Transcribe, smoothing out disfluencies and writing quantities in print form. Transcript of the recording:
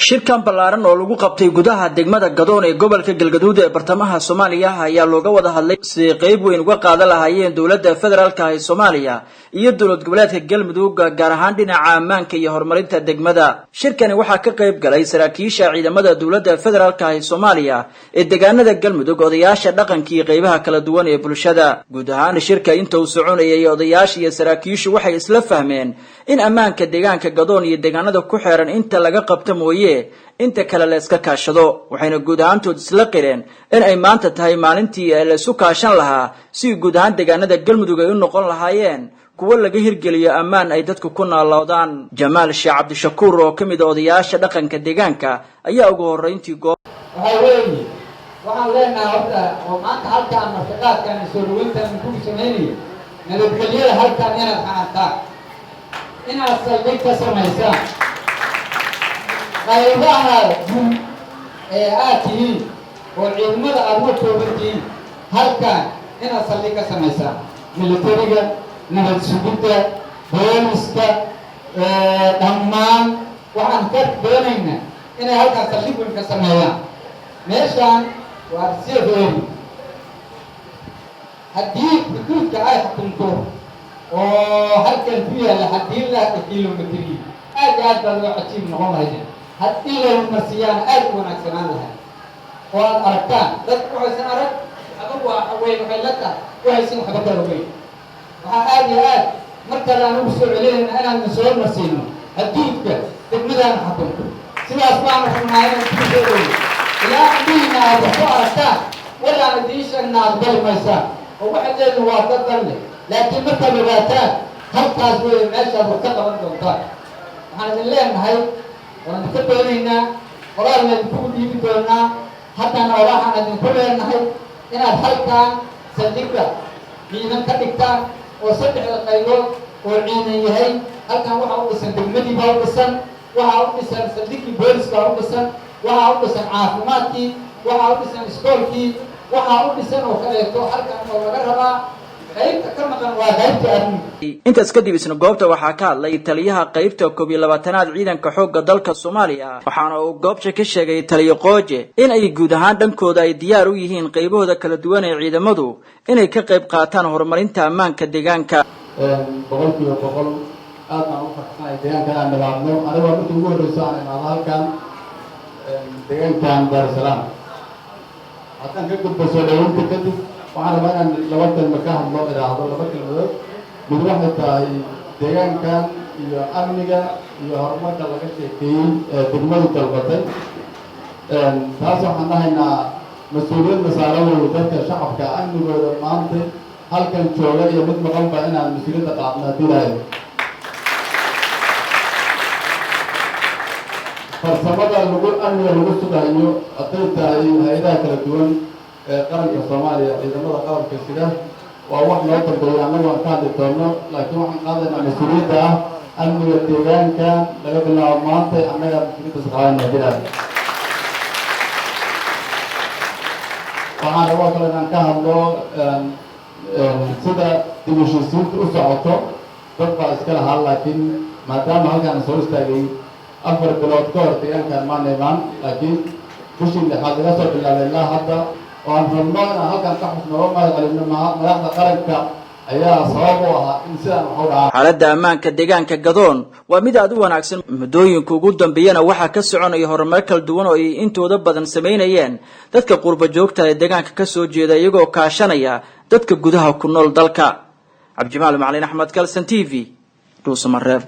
Shirkan ballaaran oo lagu qabtay gudaha degmada Gadoon ee gobolka Galgaduud ee bartamaha Soomaaliya ayaa looga wada hadlay sidii qayb weyn uga qaadan lahaayeen dowladda federaalka ee Soomaaliya iyo dowlad goboleedka Galmudug, gaar ahaan dhinaca ammaanka iyo horumarinta degmada. Shirkani waxaa ka qayb galay saraakiisha ciidamada dowladda federaalka ee Soomaaliya ee deegaanada Galmudug, odayaasha dhaqanka iyo qaybaha kala duwan ee bulshada. Guud ahaan shirka inta uu soconayay, odayaasha iyo saraakiishu waxay isla fahmeen in ammaanka deegaanka Gadoon iyo deegaanada ku xeeran inta laga qabto mooye inta kale la iska kaashado, waxayna guud ahaantood isla qireen in ay maanta tahay maalintii la isu kaashan lahaa si guud ahaan deegaanada Galmudug ay u noqon lahaayeen kuwo laga hirgeliyo ammaan ay dadku ku naaloodaan. Jamaal Sheekh Cabdishakuur oo ka mid a odayaasha dhaqanka deegaanka ayaa ugu horreyntii goob Waxaa weeye, waxaan leenahay horta oo maanta halkaan martiqaadkan soo dhaweyntan ku samaynayo nabadgelyada halkaan inaad xanantaan, inaad saldhig ka samaysaan qaybaha guud ee aad tihiin oo ciidamada aada uga kooban tihiin, halkaan inaad saldhig ka samaysaan: militariga, nabad sugidda, booliska, dhammaan. Waxaan ka doonaynaa inay halkaan saldhig weyn ka sameeyaan. Meeshaan waa safe area. Haddii xuduudka ay xukunto oo halkan ku yaalla, haddii la kilomitri, aad iyo aad baa loo cajiib noqon lahayd. Had in la marsiiyaana aad u wanaagsanaan lahayd oo aad aragtaan. Dadku waxaysan arag waxba waa weyn, waxay la tahay waxaysan waxba kala weyn. Waxaa aad iyo aad mar kale aan ugu soo celinayna inaadna soo marsiino xuduudka degmadaana xukunto. Sidaas baanu rabnaa inaan kuu soo dhowno ilaa indhihiina aad wax ku aragtaan. Walaan idiin sheegna aqbali maysaan oo waxaad leedihin waa dad dan leh, laakiin markaad ogaataan halkaas weeye meeshaad wax ka qaban doontaan. Waxaan idin leenahay, waan idinka doonaynaa, qoraalna idinkugu dhiibi doonaa, haddana waxaan idinku leenahay inaad halkaan saldhigga ciidan ka dhigtaan oo saddexda qaybood oo ciidan yahay. Halkan waxaa u dhisan degmadii baa u dhisan, waxaa u dhisan saldhiggii boolis baa u dhisan, waxaa u dhisan caafimaadkii, waxaa u dhisan iskoolkii, waxaa u dhisan oo kaleeto halkan oo laga rabaa. Qaybta ka maqan waa qaybta amniga. Intaas kadib isna goobta waxaa ka hadlay taliyaha qaybta 21aad ciidanka xoogga dalka Soomaaliya, waxaana uu goobta ka sheegay taliyo Qooje in ay guud ahaan dhankooda ay diyaar u yihiin qaybahooda kala duwan ee ciidamadu inay ka qayb qaataan horumarinta ammaanka deegaanka. 100% aad baan u faraxsanahay deegaankan aan nimaadno. Aniga waa markii ugu horreyso aan imaado halkan, deegaankan Daarusalaam. Haddaan ka gudbo soo dhaweynta kadib, waxaan rabaa inaan laba kelmo ka hadlo, idhaahdo laba kelmadood. Mid waxay tahay deegaankan iyo amniga iyo horumarka laga sheekeeyey ee degmadu dalbatay. Taas waxaan dhahaynaa mas-uuliyadna saaran wey dadka shacabka amnigooda maanta halkan jooga iyo mid maqanba inaan mas-uuliyadda qaadno haddii lahayd. Farsamada lagu amniga lagu sugayo, hadday tahay hay-adaha kala duwan ee qaranka Soomaaliya, ciidamada qalabka sida, waa wax noo dambeeya, annagu aan ka hadli doono. Laakiin waxaan qaadaynaa mas-uuliyadda ah amniga deegaanka laga bilaabo maanta, annagaa mas-uuliyaddas qaadayna haddii lahayd. Waxaan raboo kale inaan ka hadlo sida dib u heshiisiinta u socoto. Dad baa iska lahaa, laakiin maadaama halkaan soo istaagay 4 bilood ka hor deegaankan maan imaan, laakiin bishii lixaad laga soo bilaabay ilaa hadda oo aan rabno inaan halkaan ka xusno oo mahad celino madaxda qaranka ayaa sabab u ahaa in sidaan wax u dhacaa. Xaaladda ammaanka deegaanka Gadoon waa mid aad u wanaagsan. Muddooyinka ugu dambeeyana waxaa ka soconaya horumar kala duwan oo ay intooda badan samaynayeen dadka qurba joogta ee deegaanka ka soo jeeda, iyagoo kaashanaya dadka gudaha ku nool dalka. Cabdijimaal Macalin Axmed, Kalson TV, Dhuusamareeb.